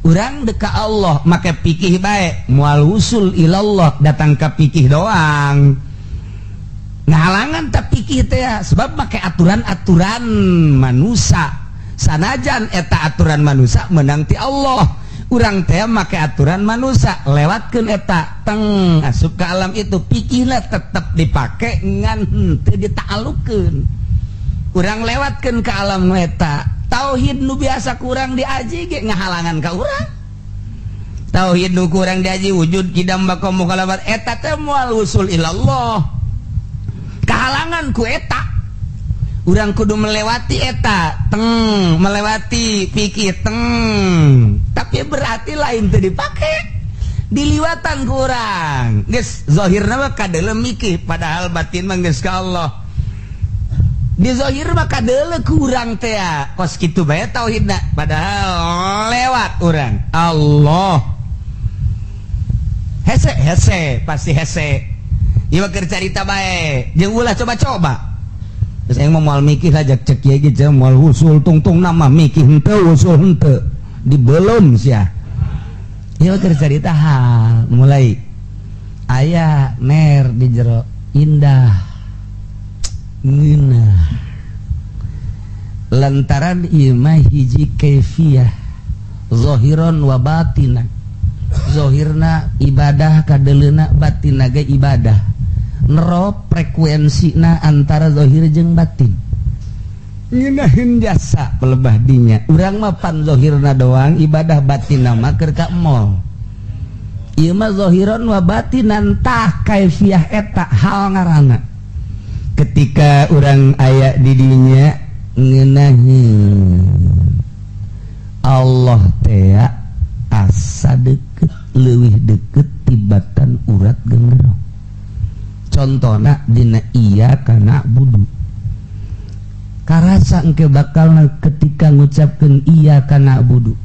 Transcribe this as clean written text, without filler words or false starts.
Urang dek ka Allah make pikih bae, moal usul ilallah, datang ke pikih doang ngahalangan. Tak pikih teh sebab make aturan-aturan manusia. Sanajan eta aturan manusia menang ti Allah, urang teh make aturan manusia, lewatkeun eta, teng asup ke alam itu. Pikirnya tetap dipakai ngan teu dita'alukeun. Urang lewatkeun ke alam nu eta. Tauhid nu biasa kurang diaji ge ngahalangan ka urang. Tauhid nu kurang diaji, wujud, kidam, baqa, mukhalabat, eta teh moal usul ilallah, kahalangan ku eta. Urang kudu melewati eta, teng melewati pikir, teng, tapi berarti lain teu dipake, diliwatan kurang. Geus zahirna mah kadeuleu mikir, padahal batin mah geus ka Allah. Di zahir mah kadeuleu kurang teh kos kitu bae tauhidna, padahal lewat urang Allah. Hese, hese, pasti hese. Ieu mah keur carita bae jeung ulah coba-coba. Terus yang mau moal mikir aja, cek kieu ge moal usul tungtung nama mikir henteu, usul henteu, dibelum sia. Ieu keur carita hal mulai aya ner di jero, indah, ngeunah, lantaran ieu mah hiji kaifiah zahiron wa batinan. Zahirna ibadah kadeleuna, batinna ge ibadah. Nero frekuensina antara zahir jeung batin, ngeunaheun jasa pelebah dinya. Urang mah pan zahirna doang ibadah, batinna mah keur ka mall. Ieu mah zahiron wa batinan. Tah, kaifiah eta hal ngaranna ketika urang aya di dinya, ngeunaheun Allah teh asa deket, leuwih deket tibatan urat genggerong. Contohna dina iyyaka na'budu, karasa engke bakal ketika ngucapkeun iyyaka na'budu.